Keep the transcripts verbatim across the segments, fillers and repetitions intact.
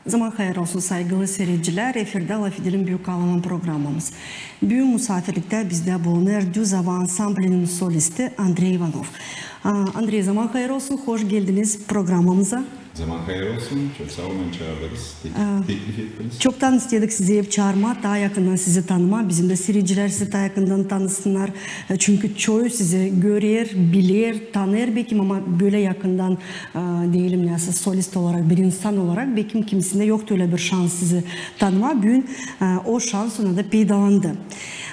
Zaman hayır olsun, saygılı siiredicilär. Efirdä "LAFedelim" büük alanda programamız. Büün musaafirliktä bizdä bulunêr "Düz ava" ansamblinin solisti Andrey İvanov. A, Andrey, zaman hayır olsun, hoş geldiniz programamıza. Zaman hayır olsun, çok saa olun, çaardınız, tek-, teklif ettiniz. Çoktan istedik sizi hep çaarmaa, taa yakından sizi tanımaa. Bizim dä siiredicilär sizi taa yakından tanısınnar. E, çünkü çoyu sizi görer, biler, tanıyêr bekim, ama bölä yakından, e, deyelim, nesoy solist olarak, bir insan olarak bekim kimisindä yoktu ölä bir şans sizi tanımaa. Büün, e, o şanstan da peydalandı.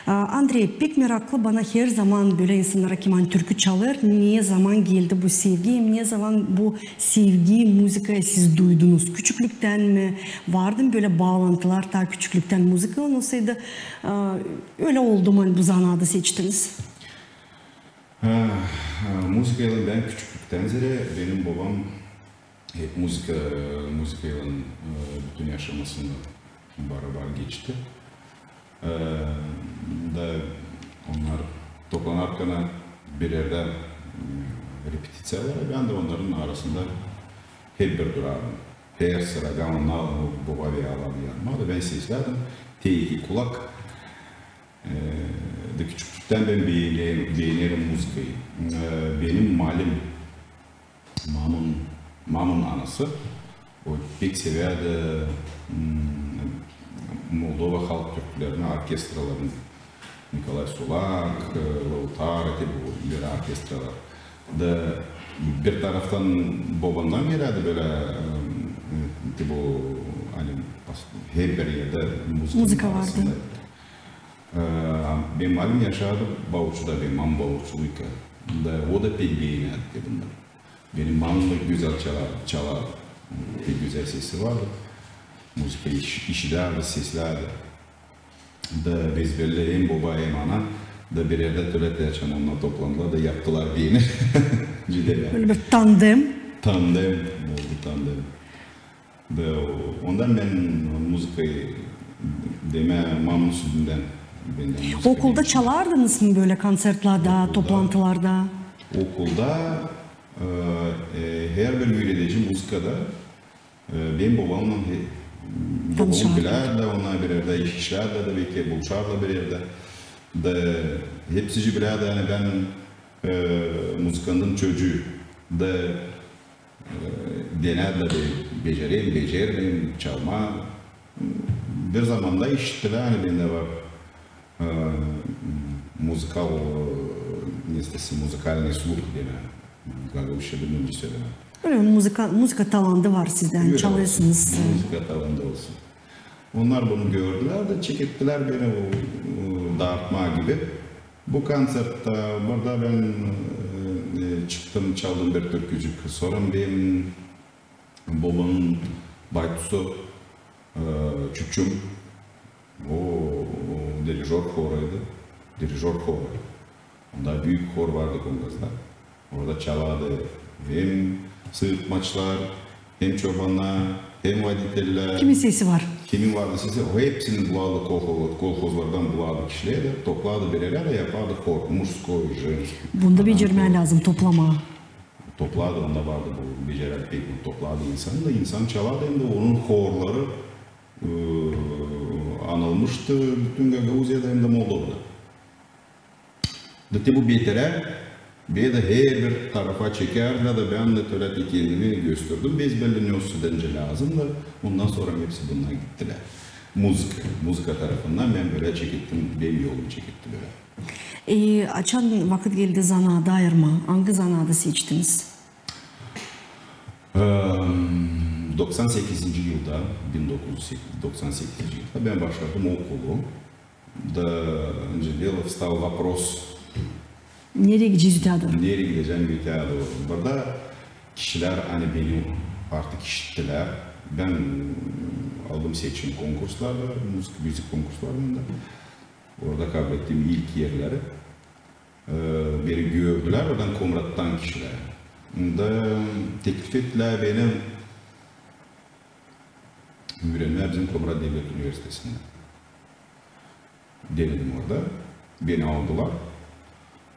E, Andrey, pek meraklı bana her zaman bölä insannara, kim ani türkü çalêr, ne zaman geldi bu sevgi, hem ne zaman bu sevgiyi muzıkaya siz duydunuz? Küçüklüktän mi? Vardı mı bölä baalantılar taa küçüklüktän muzıkaylan, olsaydı, e, ölä oldu mu, ani bu zanaatı seçtiniz? Ha, ha, muzıkaylan bän küçüklüktän zerä, benim bobam hep muzıka, muzıkaylan, e, bütün yaşamasını barabar geçti. E, da onnar toplanarkan bir erdä, e, repetiţiyalara, bän dä onnarın arasında hep bir durardım. Her sıra bän onu alêrdım, boba veya alardı yanıma, da bän seslärdim. Te iki kulak. E, da küçüklüktän bän beenerim, beenerim muzıkayı. E, benim malim, mamın, mamın anası, o pek sevärdi, m, Moldova halk türkülerini, orkestralarını. Nikolay Sulak, e, Lautaro, te bu bölä orkestralar. Da bir taraftan bobamdan gelärdi bölä, e, te bu, ani, hep bir erdä muzıka vardı. E, benim malim yaşardı Bauçuda, benim mam bauçuluyka. Da o da pek beenärdi te bunnarı. Benim mam da gözäl çalar, çalar. Pek gözäl sesi vardı. Muzıka iş-, işidärdi, seslärdi. Da biz bölä hem boba, hem ana, da bir erdä tölä açan onnar toplandılar da yaptılar beni. Cidden. Bölä bir tandem. Tandem. Oldu tandem. Da o-, ondan bän muzıkayı, demää, mamın südündän bendä muzıka. Okulda çalardınız mı bölä konţertlerdä, toplantılarda? Okulda, e, e, her bir üüredici muzıkada, e, benim bobamnan he-, bobamı bilärdi, onnar bir erdä iş işlärdi da, belki buluşardılar bir erdä. Da hepsicii bilärdi, ani bän, e, muzıkantın çocuu. Da e, denärdilär, be-, becererim, becermeerim çalmaa. Bir zamanda işittilär, ani bendä var, e, muzıkal, e, nesoy, музыкальный слух denär. Gagauzça bilmeerim, ne sölemää. Ölä muzıka, muzıka talandı var sizdä, çalêrsınız. Muzıka talandı olsun. Onnar bunu gördülär da çekettilär beni o, o, darıtmaa gibi. Bu konţerttä burada bän, e, e, çıktım, çaldım bir türkücük. Sora benim bobamın baytusu, e, çuçum, o, o dirijör horuydu. Dirijör horu. Onda büük hor vardı Kongazda. Orada çalardı hem sırtmaçlar, hem çobannar, hem voditellär. Kimin sesi var? Kimin vardı sesi, o hepsini bulardı kolho-, kolhozlardan bulardı kişileri, toplardı bir erä da yapardı hor, мужской, женский. Bunu da becermää lääzım, toplamaa. Toplardı, onda vardı bu becerää pek, toplardı insanı da, insan çalardı, hem dä onun horları, e, anılmıştı bütün Gagauziyada, hem dä Moldovada. Da te bu beterä, beni dä herbir tarafa çekärdilär da bän dä tölä kendimi gösterdim. Biz bellä ne o sizä lääzım da, ondan sora hepsi bunnar gittilär. Muzıka, muzıka tarafından bän bölä çekettim, benim yolum çeketti bölä. E, açan vakıt geldi zanaatı ayırmaa, angı zanaatı seçtiniz? Eee, doksan sekizinci yılda, bin dokuz yüz doksan sekizinci yılda bän başladım okulu. Da öncä dä встал вопрос. Nereyi gidecäm öteyä dooru? Nereyi gidecäm öteyä dooru? Burada kişilär, ani beni artık işittilär. Bän aldım seçim konkurslarda, muzıka, muzıka konkurslarında. Orada kablettim ilk erleri. Ee, beni gördülär oradan, Komrattan kişilär. Da teklif ettilär beni üürenmää bizim Komrat devlet universitetindä. Denedim orada. Beni aldılar.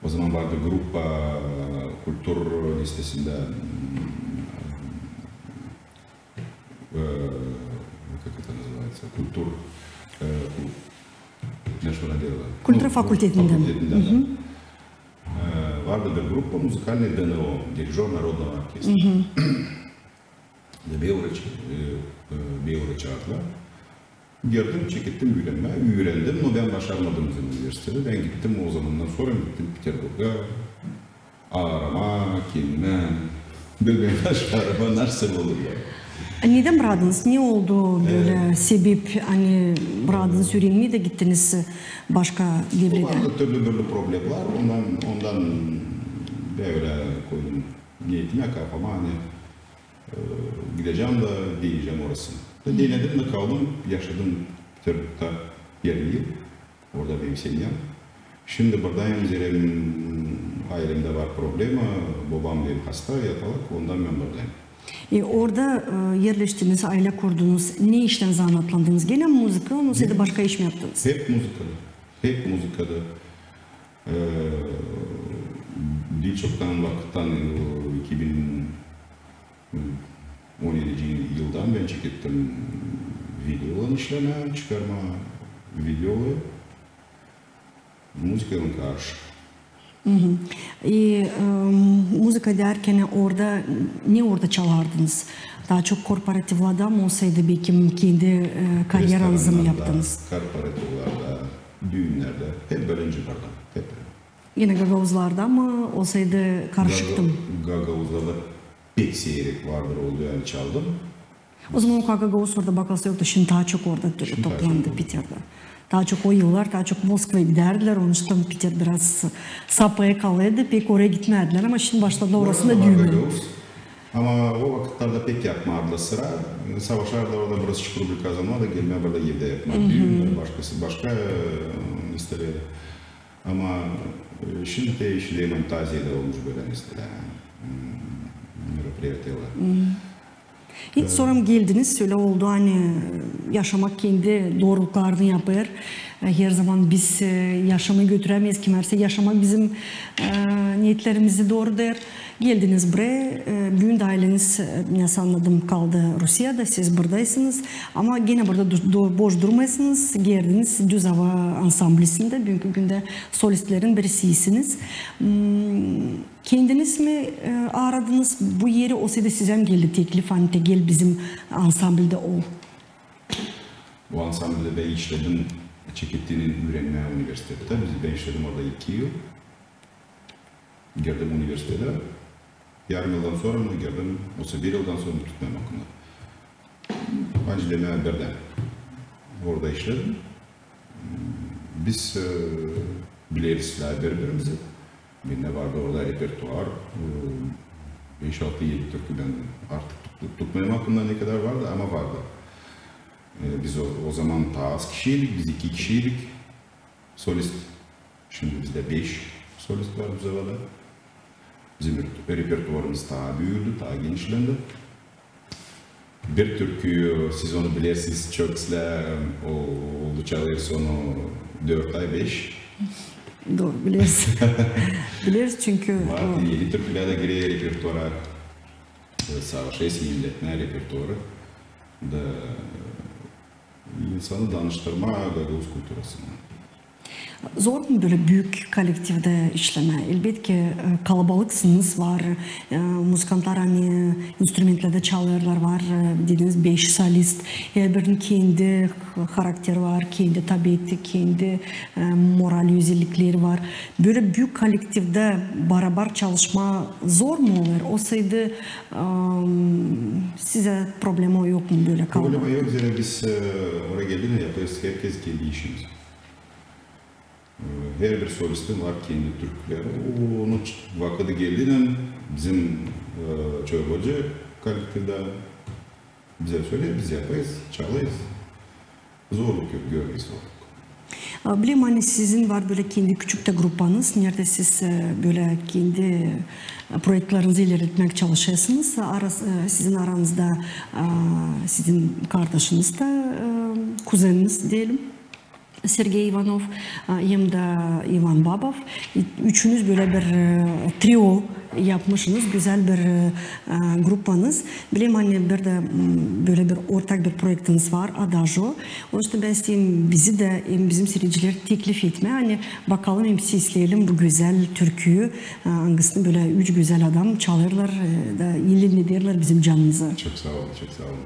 O zaman vardı grupa kultur listesindä, e, как это называется, культур... e, ku-, ne şuna diyorlar? Kultura fakultetindä. Fakultetindä, da. E, vardı bir grupa, музыкальный ДНО, дирижёр народного оркестра. Da beni oraya çe-, e, e, beni oraya çaardılar. Girdim, çekettim üürenmää. Üürendim, но bän başarmadım bizim universiteti. Bän gittim, o zamandan sora gittim Peterburga. Aaramaa kendimä, bilmeerim, başarmaa nasıl olur ya. Nedän braktıınız? Ne oldu bölä sebep, ani braktıınız üürenmää da gittiniz başka devretä? Vardı türlü-türlü problemlär, ondan, ondan bölä koydum neetimä, kafama, ani e, gidecäm da deneyecäm orasını. Da denedim da kaldım, yaşadım Peterburgda yarım yıl. Orada benim semyam. Şindi buradayım, zerä ailemdä var problema, bobam benim hasta, yatalak, ondan bän buradayım. E, orada, e, erleştiniz, aylä kurdunuz. Ne işlän zanaatlandıınız? Genä muzıka, osa da başka iş mi yaptıınız? Hep muzıkada. Hep muzıkada. E, diil çoktan vakıttan, e, iki bin on edinci yıldan bän çekettim videolarını işlemää, çıkarmaa videoları muzıkaylan karşı. E, e, muzıka deerkän orada, ne orada çalardınız? Taa çok korporativlerdä mi, osa da bekim kendi, e, karyeranızı mı yaptınız? Korporativlerdä, düünnerdä, hep birinci barda, hep. Genä gagauzlarda mı, osa da karışıktı mı? Gaga-, gagauzlarda pek seyrek vardır oldu, ani çaldım. O zaman o kadar gagauz orada bakılsa yoktu, şindi taa çok orada toplandı Peterdä. Taa çok o yıllar, taa çok Moskvaya gidärdilär, onuştan Peter biraz sapıya kalıydı, pek oraya gitmädilär, ama şindi başladılar orasını da düümää. Ama o vakıtlarda pek yapmardılar sıra. Savaşardılar orada, biraz çıkıp bir kazanma da gelmää burada evdä yapmaa. Düümnär, başkası, başka, e, istoriyada. Ama, e, şindi te işi deerim, taziyada olmuş bölä, mesela, m, мероприятиелär. Hiç soram geldiniz, ölä oldu, ani, e, yaşamak kendi dooruluklarını yapêr. E, her zaman biz, e, yaşamayı götürämeeriz, kimär sä yaşamak bizim, e, neetlerimizi dooruder. Geldiniz buraya, e, büün dä ayleniz, e, nasıl annadım, kaldı Rusiyada, siz buradaysınız. Ama genä burada du-, du-, boş durmêêrsınız, girdiniz Düz ava ansamblisindä, büünkü gündä solistlerin birisisiniz. M, Kendiniz mi, e, aradınız bu eri, osa da sizä mi geldi teklif, ani te gel bizim ansambldä ol? Bu ansambldä bän işledim, çekettiynän üürenmää universitetä. Biz, bän işledim orada iki yıl. Girdim universitetä. Yarım yıldan sora mı girdim, osa bir yıldan sora mı, tutmêêrım aklımda. Bence demää birdän. Orada işledim. Biz, e, bileriz islää biri-birimizi. Bendä vardı orada repertuar, e, beş, altı, edi türkü, bän artık tut-, tutmêêrım aklımda ne kadar vardı, ama vardı. E, biz o, o zaman taa az kişiydik, biz iki kişiydik. Solist. Şindi bizdä beş solist var Düz avada. Bizim re-, repertuarımız taa büüdü, taa genişlendi. Bir türkü, siz onu bilersiniz, çok islää, o, oldu, çalêrız onu dört ay, beş. Dooru, bileriz. Bileriz, çünkü var, o edi türkülär dä girer repertuara. E, savaşêrız yeniletmää repertuarı da insanı danıştırmaa gagauz kulturasını. Zor mu bölä büük kollektivdä işlemää? Elbetki, e, kalabalıksınız, var, e, muzıkantlar, ani instrumentlerdä çalêrlar, var, e, dediniz, beş solist. Herbirinin kendi harakteri var, kendi tabiatı, kendi, e, moral özellikleri var. Bölä büük kollektivdä barabar çalışmaa zor mu olêr? Osa da, e, sizä problema yok mu bölä kalabalık? Problema yok, zerä biz, e, oraya geldiynän yapêrız herkez kendi işimizi. Herbir solistin var kendi türküleri. Onun vakıdı geldiynän bizim, e, çorbacı kollektivdä bizä söleer, biz yapêrız, çalêrız. Zorluk yok, görmeeriz zorluk. A, bilerim, ani sizin var bölä kendi küçük tä grupanız, neredä siz, e, bölä kendi, e, proektlerinizi ilerletmää çalışêrsınız. Aras-, e, sizin aranızda, a, sizin kardaşınız da, e, kuzeniniz deyelim. Sergey İvanov, e, hem dä İvan Babov. Üçünüz bölä bir, e, trio yapmışınız, gözäl bir, e, e, gruppanız. Bilerim, ani bir dä, m, bölä bir ortak bir proektiniz var, Adagio. Onun için bän isteerim bizi dä hem bizim siiredicileri teklif etmää, ani bakalım hem sesleyelim bu gözäl türküyü, e, angısını bölä üç gözäl adam çalêrlar, e, da iilendirilerlär bizim canımızı. Çok saa olun, çok saa olun.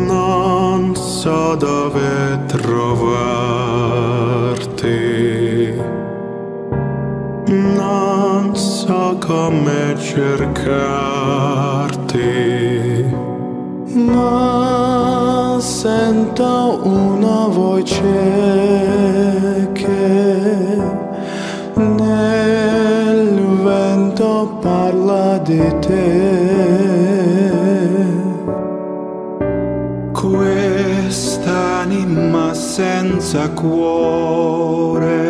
Nan sada vetro varti, nan saka me čerkārti. Na senta una voi čeke, nel vento parla di te. Quest'anima senza cuore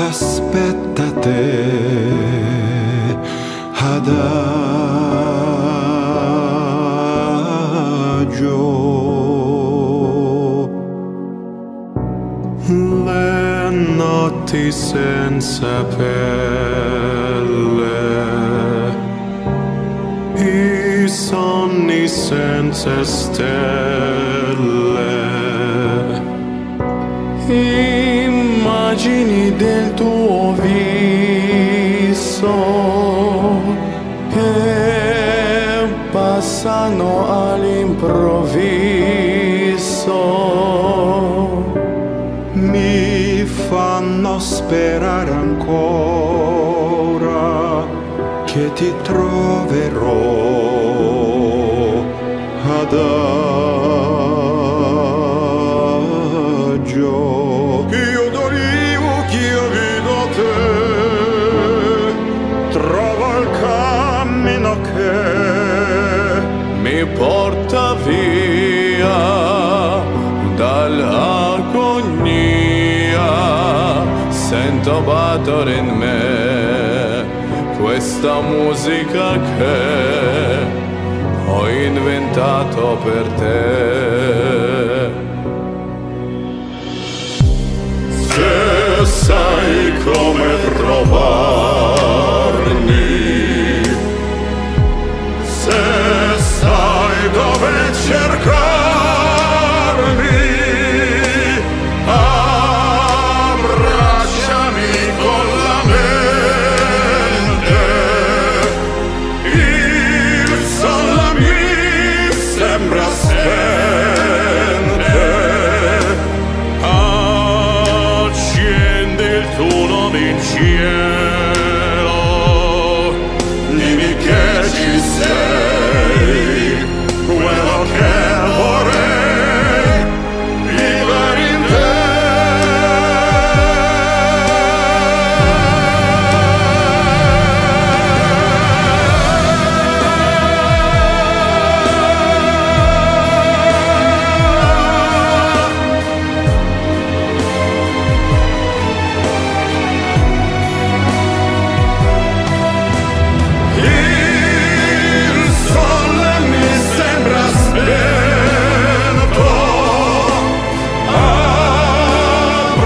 aspetta te, Adagio. Le notti senza pelle, i sonni senza stelle, immagini del tuo viso che passano all'improvviso mi fanno sperare ancora che ti troverò, Adagio. Io dorivo che io vedo te, trovo il cammino che mi porta via dall'agonia, sento battere in me questa musica che ho inventato per te. Se sai come trovarmi, se sai dove cercarmi, abbracciami con la mente. Il sole mi sembra spente, accendi il tuo nome in cielo, dimmi che ci sei, quello che vorrei vivere in te. Il sole mi sembra spento,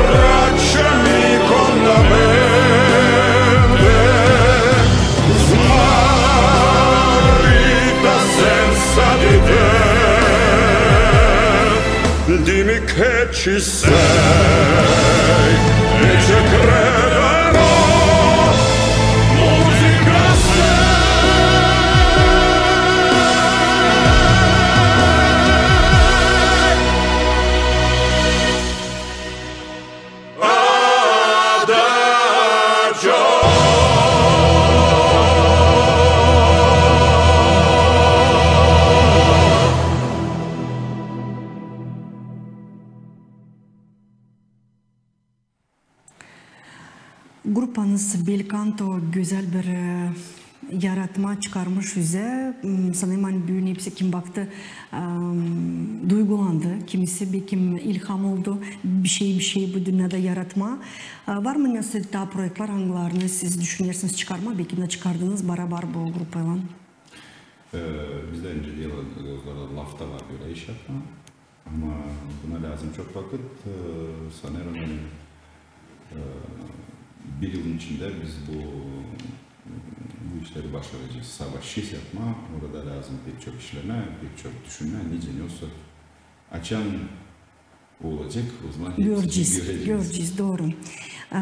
abbracciami con la mente, smarrita senza di te. Dimmi che ci sei e ci crederò. Musica sei. Adagio. Grupanız Belkanto gözäl bir, e, yaratma çıkarmış üzä. M, sanêrım, ani büün hepsi kim baktı, em, duygulandı, kimisi bekim ilham oldu, bişey, bişey bu dünnedä yaratma. E, var mı nesä taa proektlär, angılarını siz düşünersiniz çıkarma, bekim dä çıkardınız barabar bu grupaylan? E, bizdä öncä deyni lafta var bölä iş yapma. Ama buna lääzım çok vakıt. E, sanêrım, ani, e, bir yılın içindä biz bu, bu işleri başaracez. Savaşacez yapma, orada lääzım pek çok işlemä, pek çok düşünmä, nicä ne olsa. Açan olacek, o zaman hepsini görecez. Görecez, görecez, dooru. A,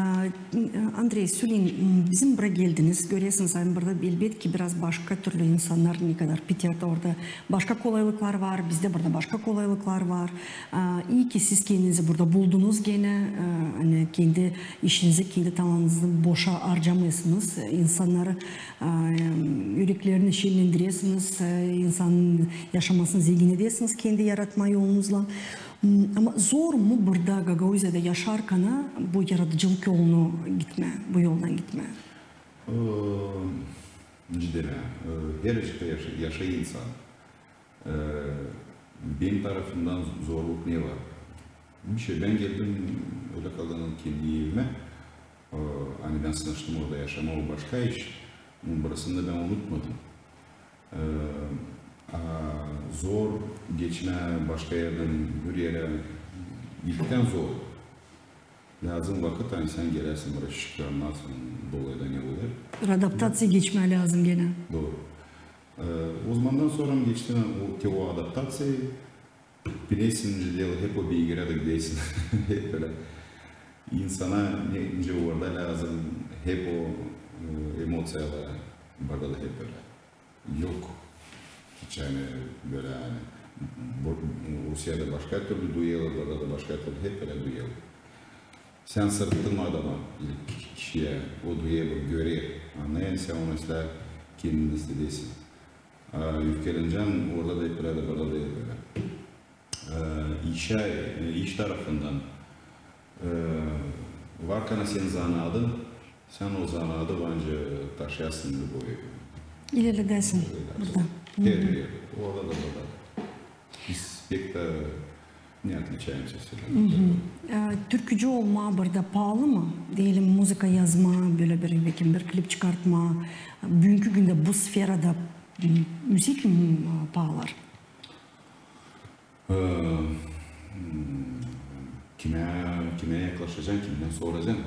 Andrey, söleyin, bizim buraya geldiniz, görersiniz, ani burada elbetki biraz başka türlü insannar, ne kadar Piteerdä orada başka kolaylıklar var, bizdä burada başka kolaylıklar var. A, ii ki siz kendinizi burada buldunuz genä, a, ani kendi işinizi, kendi talantınızı boşa harcamêêrsınız, insannarı, a, üreklerini şenlendirersiniz, a, insanın yaşamasını zengin edersiniz kendi yaratma yolunuzlan. M, ama zor mu burada, Gagauziyada yaşarkana, bu yaradıcılık yolunu gitmää, bu yoldan gitmää? E, cidden, e, herecik dä yaşa-, yaşêêr insan. E, benim tarafımdan zorluk ne var? Bişey, bän geldim, ölä kaldım kendi evimä. E, ani bän sınaştım orada yaşamaa, o başka iş. Burasını da bän unutmadım. E, a, zor geçmää başka erdän bir erä gittikten zor. Lääzım vakıt, ani sän geläsin, raşıklanasın, dolayı da ne olêr. Bir adaptaţiya geçmää lääzım genä. Dooru. E, o zamandan sora geçtin o, te o adaptaţiyayı, bilersin, nicä deyni hep o beygirä dä gidersin. Hep bölä. İnsana ne, nicä orada lääzım, hep o, e, emoţiyalar, burada da hep bölä. Yok. Hiç ani bölä, ani bu, Rusiyada başka türlü duyêrlar, burada da başka türlü, hep bölä duyêrlar. Sän sırıttın adama, kişiyä, o duyêr, görer, annêêr, sän onu islää kendin isteyäsin. A, üfkelencän, orada da hep bölä, burada da hep bölä. E, işä, e, iş tarafından, e, var kana senin zanaadın, sän o zanaadı bence taşıyasın любой. İlerledäsin burada. Her erdä. Orada da, burada. Biz pek dä ne отличаемся senden. E, türkücü olmaa burada paalı mı? Deyelim, muzıka yazmaa, bölä bir, bekim bir klip çıkartmaa. Büünkü gündä bu sferada, m, üüsek mi, m, paalar? E, kimä, kimä yaklaşacan, kimdän soracan?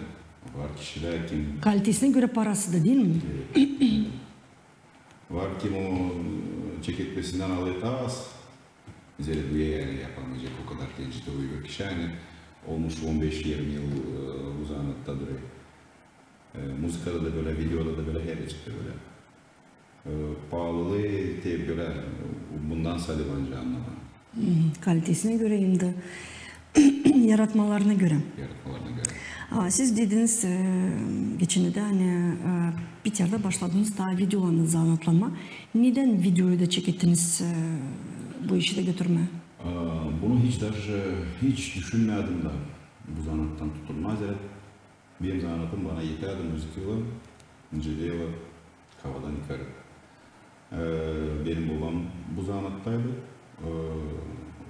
Var kişilär, kim... Kalitesinä görä parası da, diil mi? Evet. Var kim o, e, çeketmesindän alêr taa az. Zerä duyêr, ani yapamayacek o kadar, tencit o bir kişi, ani olmuş on beş irmi yıl, e, bu zanaatta durêr. E, muzıkada da bölä, videoda da bölä, herecik dä bölä. E, paalılıı te bölä, bundan sade bence annamaa. Kalitesinä görä hem dä yaratmalarına görä. Yaratmalarına görä. A, siz dediniz, e, geçennerdä, ani, e, Piteerdä başladınız taa videolarla zanaatlanmaa. Nedän videoyu da çekettiniz, e, bu işi dä götürmää? A, bunu hiç даже, hiç düşünmedim dä bu zanaattan tutulmaa zerä. Benim zanaatım bana etärdi muzıkaylan, nicä deyni, kavadan ikarı. E, benim bolam bu zanaattaydı. E,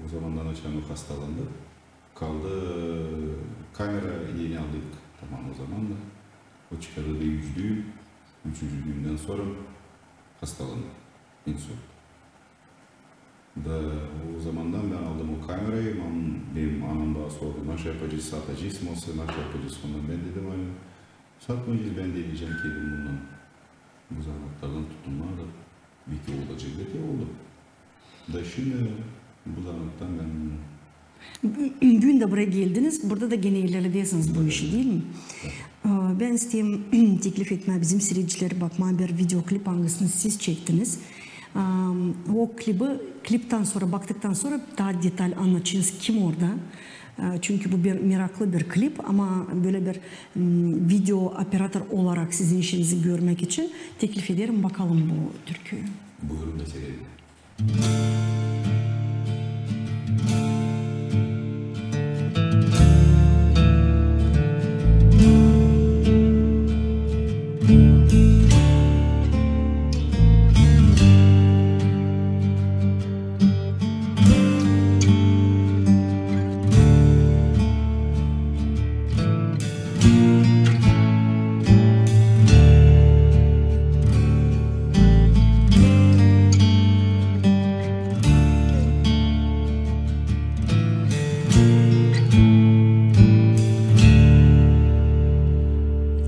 o zamandan açan o hastalandı. Kaldı, kamera eni aldık tamam o zaman da. O çıkardı bir üç düüm. Üçüncü düümdän sora hastalandı. İnsult. Da o zamandan bän aldım o kamerayı, mam-, benim anam bana sordu, naşey yapacez, satacez mi, naşey yapacez? Ondan bän dedim, ani satmayacez, bän deyecäm kendim bundan. Bu zanaattan tutulmaa da, beki olacek da te oldu. Da şindi bu zanaattan bän... Büün dä buraya geldiniz, burada da genä ilerledäsiniz bu işi, diil mi? Evet. A, bän isteerim teklif etmää bizim siiredicileri bakmaa bir videoklip, angısını siz çektiniz. Am, o klibi, kliptän sora, baktıktan sora taa detal annadacez, kim orada. E, çünkü bu bir meraklı bir klip, ama bölä bir, m, video operator olarak sizin işinizi görmäk için teklif ederim, bakalım bu türküyü. Buyurun da seyredin.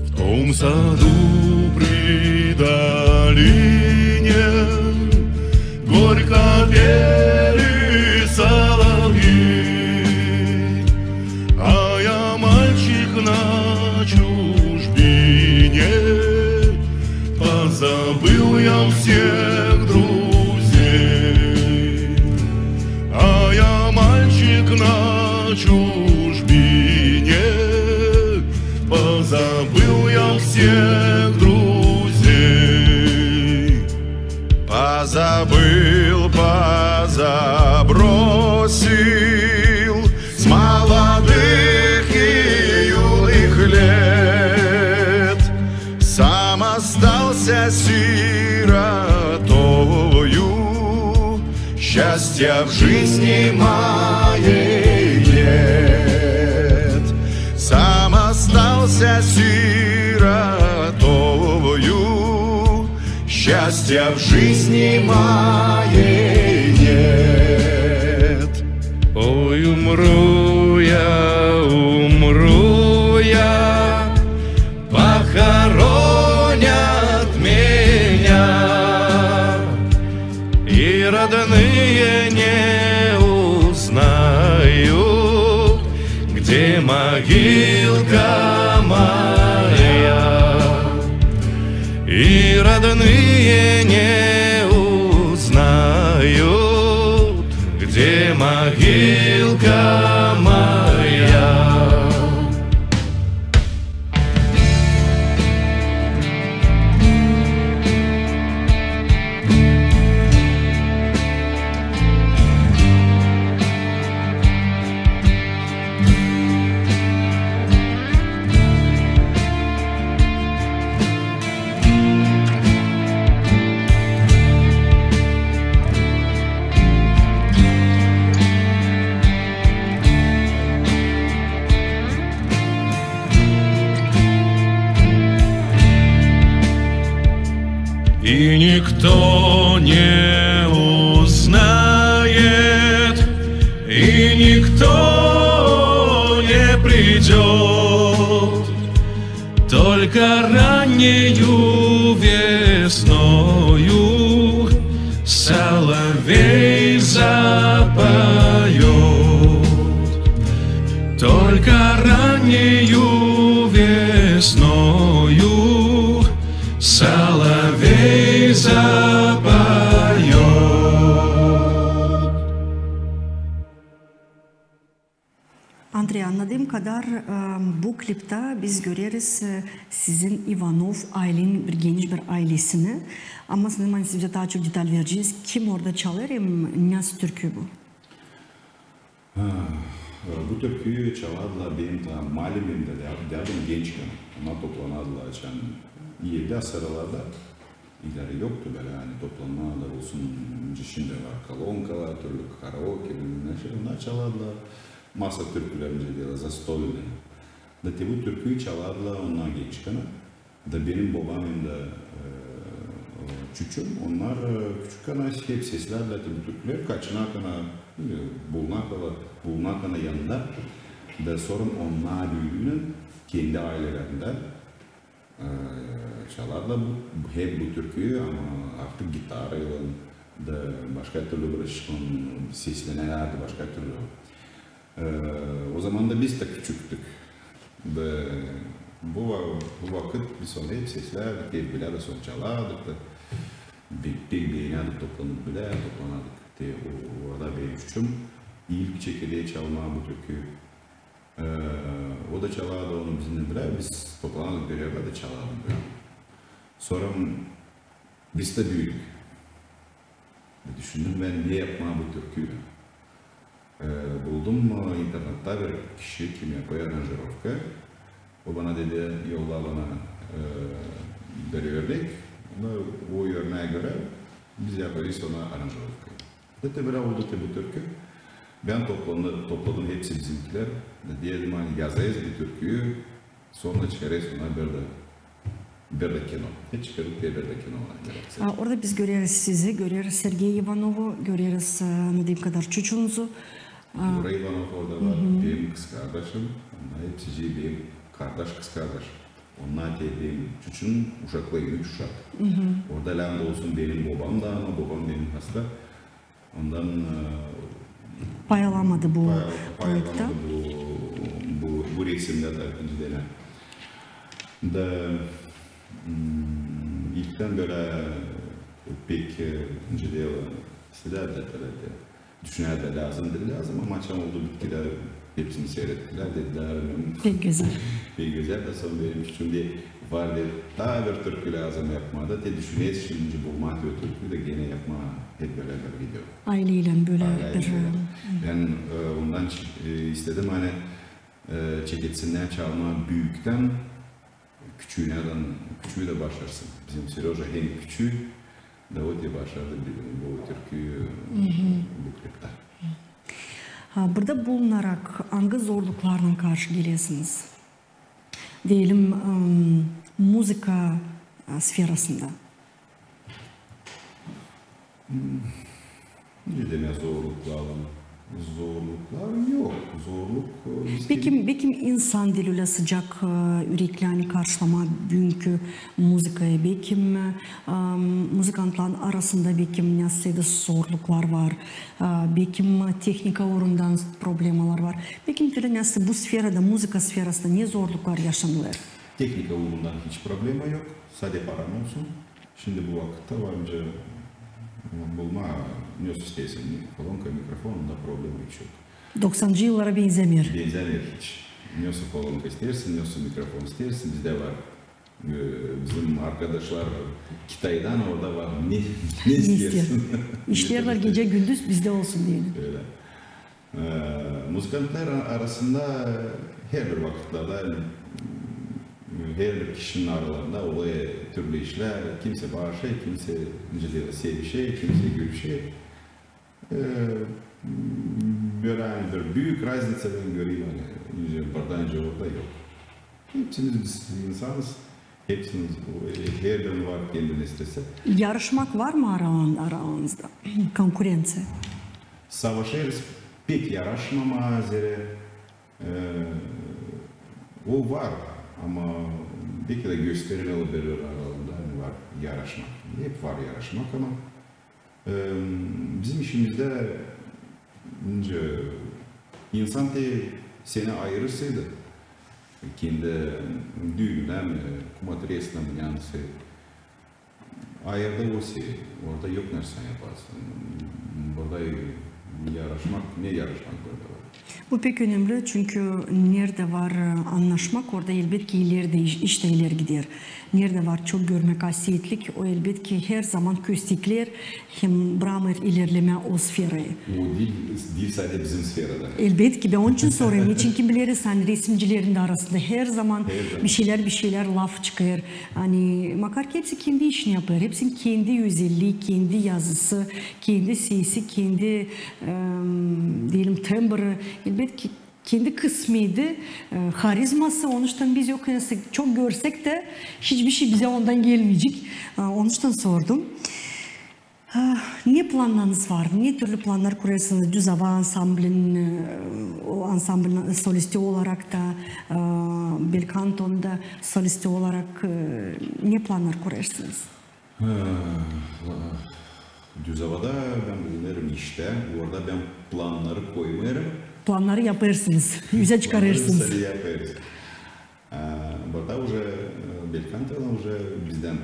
В том саду при долине горько пели соловьи, а я мальчик на чужбине, позабыл я всех друзей. А я мальчик на чужбине, позабыл я всех друзей. Позабыл, позабросил с молодых и юных лет. Сам остался сиротою, счастья в жизни моей нет. Сам остался сиротою, счастья в жизни моей нет. Ой, умру я, умру я, похоронят меня, и родные не узнают, где могилка моя. И родные не узнают, где могилка моя. И никто не узнает, и никто не придёт, только раннею весною соловей запоёт. Только раннею весною соловей запоёт. Andrey, annadığım kadar, e, bu kliptä biz göreriz, e, sizin İvanov ailenin bir geniş bir ailesini. Ama sanırım, ani siz bizä taa çok detal vereceniz. Kim orada çalêr hem nasıl türkü bu? Ha, e, bu türküyü çalardılar benim taa malimim dä, dä, dädum gençkän. Onnar toplanardılar açan evdä sıralarda. İleri yoktu bölä, ani toplanmalar olsun, şindi var kolonkalar, türlü karaoke, bilmäm ne şey, onnar çalardılar. Masa türküleri, nicä deyler, zastolnaya. Da te bu türküyü çalardılar onnar gençkän. Da benim bobam hem dä, e, çuçum, onnar, e, küçükkän hep seslärdilär te bu türküleri, kaçınarkana, e, bulunarkana, bulunarkana yanında. Da sora onnar büüdünnän kendi ailelerindä, e, çalardılar bu, hep bu türküyü, ama artık gitaraylan da başka türlü bir şey, seslenerlärdi başka türlü. E, o zaman da biz dä küçüktük. Da bu va-, bu vakıt biz onu hep seslärdik, hep bilärdik, sora çalardık da. Pek, pek beenärdik, toplanıp bilä, toplanardık. Te o, orada benim çuçum ilk çekeder çalmaa bu türküyü. E, o da çalardı onu bizimnän bilär, biz toplanardık bir erdä da çalardık bölä. Sora biz dä büüdük. Düşündüm bän, ne yapmaa bu türküylän. E, buldum, e, internettä bir kişi, kim yapêr aranjirovka. O bana dedi, yolla bana, e, bir örnek. O örnää görä biz yapêrız ona aranjirovka. Da te bölä oldu te bu türkü. Bän topladım, topladım hepsi bizimkilär. Da dedim, ani yazêrız bu türküyü, sora çıkarêrız ona bir dä, bir dä kino. Hem çıkardık bir dä kino ona. A, orada biz göreriz sizi, göreriz Sergey İvanovu, göreriz, e, annadıım kadar çuçunuzu. A, Yura İvanov orada var, benim kızkardaşım. Onnar hepsi benim kardaş, kızkardaş. Onnar te benim çuçum, uşakları, üç uşak. Orada lääzım olsun benim bobam da, ama bobam benim hasta. Ondan, e, pay alamadı bu pay al-, pay proektä. Alamadı bu, bu, bu resimdä dä ikinci dönem. Da, mm, ilktän bölä pek, e, ikinci dönem sizlär dä, herhaldä, düşünärdim, lääzım diil, lääzım, ama açan oldu bitkilär, hepsini seyrettilär, dedilär, pek gözäl. Pek gözäl, da sora benim çuçum dedi, var, dedi, taa bir türkü lääzım yapmaa da, te düşüneriz şindi bulmaa te o türküyü da genä yapmaa hep bölä bir video. Ayleylän bölä bir, e, bän, e, ondan ç-, e, istedim, ani, e, çeketsin ne çalmaa büüktän, küçüü, neredän, küçüü dä başarsın. Bizim Seröja hem küçüü, da o te başardı bu, bu türküyü bu kliptä. Ha, burada bulunarak angı zorluklarlan karşı gelersiniz? Deyelim, ım, muzıka, e, sferasında. Ne demek zorluklarlan? Zorluklar yok. Zorluk, e, bekim, bekim insan diil ölä sıcak, e, ürekli, ani karşılamaa büünkü muzıkayı. Bekim, e, muzıkantların arasında bekim nesoysa zorluklar var. E, bekim tehnika uurundan problemalar var. Bekim te nesoysa bu sferada, muzıka sferasında ne zorluklar yaşanılêr? Tehnika uurundan hiç problema yok. Sade paran olsun. Şindi bu vakıtta var nicä bulmaa, ne isteersin, kolonka, mikrofon, onda problema hiç yok. Doksancı yıllara benzämeer. Benzämeer hiç. Ne kolonka isteersin, ne mikrofon isteersin, bizdä var. E, bizim arkadaşlar Kitaydan, orada var. Ne, ne isteersin? İşleerlär gecä-gündüz, bizdä olsun deyni. Ölä. E, muzıkantlar arasında herbir vakıtlarda, herbir kişinin aralarında olêr türlü işlär. Kimsä barışêr, kimsä, nicä deerlär, sevişer, kimsä gülüşer. E, bölä ani bir büük razniţa bän göreyim, ani nicä burada, nicä orada yok. Hepsimiz biz insanız. Hepsimiz, e, herbirinin var kendi nesoysa. Yarışmak var mı aralan-, aranızda? Konkurenţiya? Savaşêrız pek yarışmamaa, zerä, e, o var, ama pek dä gösterilmeer bir aralanda, ani var yarışmak. Hep var yarışmak, ama, e, bizim işimizdä, nicä, insan te seni ayırêrsaydı, kendi düümnän, e, kumatresandan, ani sä ayırdı o seni, orada yok ne sän yaparsın. Burada yarışmak, ne yarışmak burada var? Bu pek önemli, çünkü neredä var, e, annaşmak, orada elbetki ileri dä iş, iş dä ileri gider. Neredä var çok görmäk asietlik, o elbetki herzaman köstekleer hem brakmêêr ilerlemää o sferayı. O diil, diil sade bizim sferada. Elbetki, bän onun için sorêrım. Neçin ki bileriz, ani resimcilerin dä arasında herzaman bişeylär, bişeylär laf çıkêr. Ani makar ki hepsi kendi işini yapêr, hepsinin kendi özellii, kendi yazısı, kendi sesi, kendi, em, deyelim, tembrı. Elbetki kendi kısmeti, e, harizması, onuştan biz yok nesoysa çok görsäk tä, hiçbir şey bizä ondan gelmeyecek. A, onuştan sordum. A, ne plannarınız var? Ne türlü plannar kurêrsınız? Düz ava ansamblin, e, o ansamblin solisti olarak da, e, Belkantonda solisti olarak, e, ne plannar kurêrsınız? Ha, Düz avada bän bulunêrım iştä, orada bän plannarı koymêêrım. Plannarı yapêrsınız, üzä çıkarêrsınız. Plannarı yapêrız. Ee, burada uje, e, Belkantoda uje bizdän,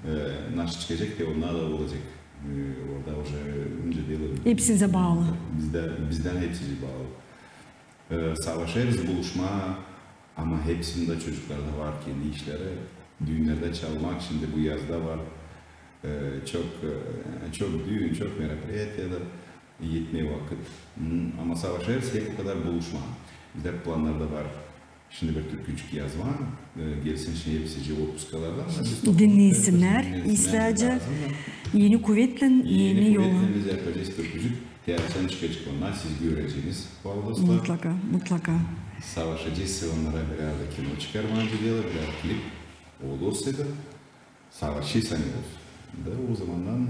e, naşey çıkacek te onnar da olacek. E, orada uje nicä deerlär. Hepsinizä baalı. Bizdä, bizdän hepsi baalı. E, savaşêrız buluşmaa, ama hepsindä çocuklarda var kendi işleri. Düünnerdä çalmak, şindi bu yazda var. E, çok, e, çok düün, çok мероприятия da etmeer vakıt. Hmm, ama savaşêrız hep okadar buluşmaa. Bizdä plannarda var şindi bir türkücük yazmaa. E, gelsin şindi hepsicii otpuskalardan da biz toplanıp, dinneysinnär, dinneysinnär islääcä. Eni kuvetlän, eni yolla. Eni kuvetlän biz yapacez türkücük. Teatrdan çıkacek onnar, siz göreceniz, Valdoslar. Mutlaka, mutlaka. Savaşacez onnara biraz da kino çıkarmaa, bir dela, biraz klip. Olursa da, savaşacez ani olsun. Da o zamandan,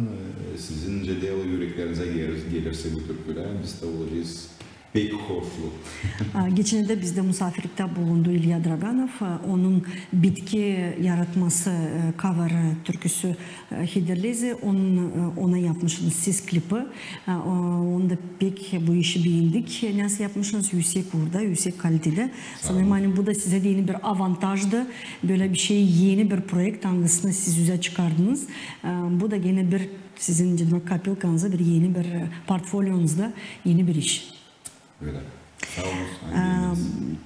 e, sizin dä dela üreklerinizä gelir, gelirsä bu türkülär, biz dä olacez pek hoşlu. A, geçenerdä bizdä musaafirliktä bulundu İlya Draganov. A, onun bitki yaratması, e, cover türküsü, e, Hederlezi, onun, e, ona yapmışınız siz klipi. E, o, onda pek bu işi beendik, nasıl yapmışınız, üüsek uurda, üüsek kalitedä. Sanêrım, ani bu da sizä deyni bir avantajdı. Bölä bir şey, eni bir proekt, angısını siz üzä çıkardınız. E, bu da genä bir sizin demäk kopilkanızda, bir eni bir, e, portfolionuzda eni bir iş. Ölä. Saa olun.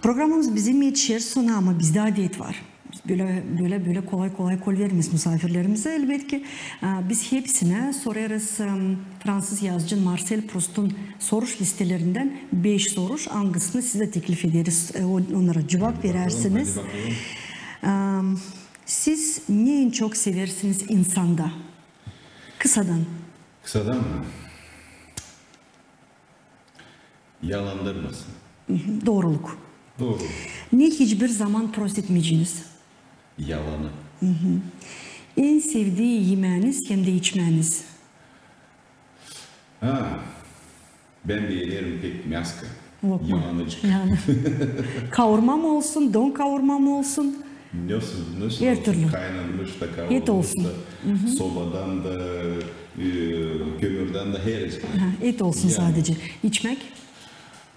Programamız bizim etişer sona, ama bizdä adet var. Biz bölä, bölä, bölä kolay-kolay kol vermeeriz musaafirlerimizä, elbetki. E, biz hepsinä sorêrız, e, fransız yazıcı Marsel Prustun soruş listelerindän beş soruş, angısını sizä teklif ederiz. E, o-, onnara cuvap verärsiniz. Hadi bakalım, hadi bakalım. E, siz ne en çok seversiniz insanda? Kısadan. Kısadan mı? Yalandırmasın. Hı hı, dooruluk. Dooruluk. Ne hiçbir zaman prost etmeyeceniz? Yalanı. Hı hı. En sevdii imäniz hem dä içmäniz? Ha, bän beenerim pek miaska. Lokma. Yalanıcık. Yani. Kavurma mı olsun, don kavurma mı olsun? Nasıl, nasıl olsun? Her türlü. Kaynanmış da, kavrulmuş da, sobadan da, e, kömürdän dä, herçeydan. Aha, et olsun sadece. İçmäk?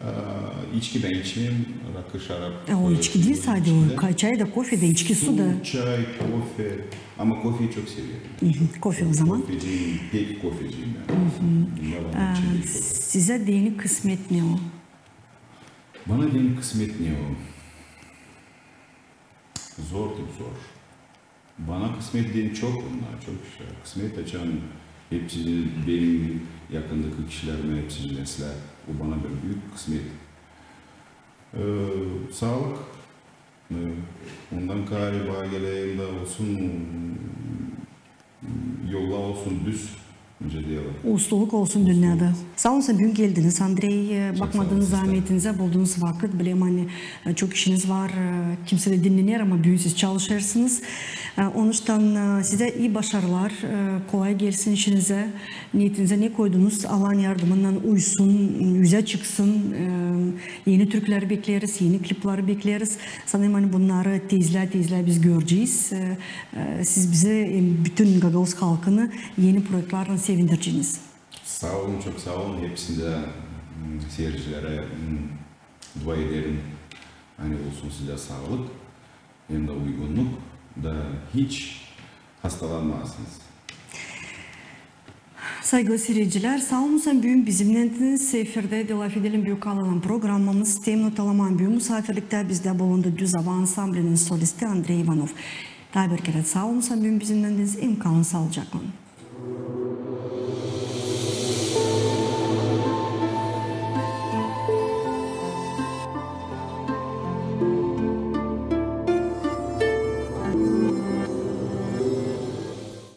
Aa, içki bän içmeerim, rakı, şarap. E, o içki diil sadece, o çay da, kofe dä, içki, su da. Su, çay, kofe. Ama kofeyi çok severim. Kofe o zaman. Kofeciyim, pek kofeciyim yani. Sizä deyni kısmet ne o? Bana deyni kısmet ne o? Zor, pek zor. Bana kısmet deyni çok, onnar çok işlär. Kısmet, açan hepsi benim yakındaki kişilerime, hepsi neslär. O bana bir büük kısmet. E, saalık. E, ondan kaarı bana gelä da olsun, yollar olsun düz. Usluluk olsun dünnedä. Saa olun, ani büün geldiniz, Andrey. Bakmadınız zaametinizä, buldunuz vakıt. Bilerim, ani, e, çok işiniz var, e, kimsey dä dinnener, ama büün siz çalışêrsınız. E, onuştan, e, sizä ii başarılar, e, kolay gelsin işinizä, niyetinizä, ne koydunuz, Allahın yardımınnan uysun, üzä çıksın. E, eni türküleri bekleriz, eni klipleri bekleriz. Sanêrım, ani bunnarı tezlää-tezlää biz görecez. E, e, siz bizi, hem bütün gagauz halkını eni proektlerlän sevindireceniz. Saa olun, çok saa olun. Hepsindä, m, seyircilerä, m, dua ederim, ani olsun sizä saalık, hem dä uygunnuk, da hiç hastalanmayasınız. Saygılı seyircilär, saa olun, ani büün bizimnändiniz. Efirdä "Lafedelim" büük kanalı programamız. Tem notalaman, büün musaafirliktä bizdä bulundu "Düz ava" ansamblinin solisti Andrey İvanov. Taa bir kerä saa olun, ani büün bizimnändiniz. Hem kalın saalıcaklan.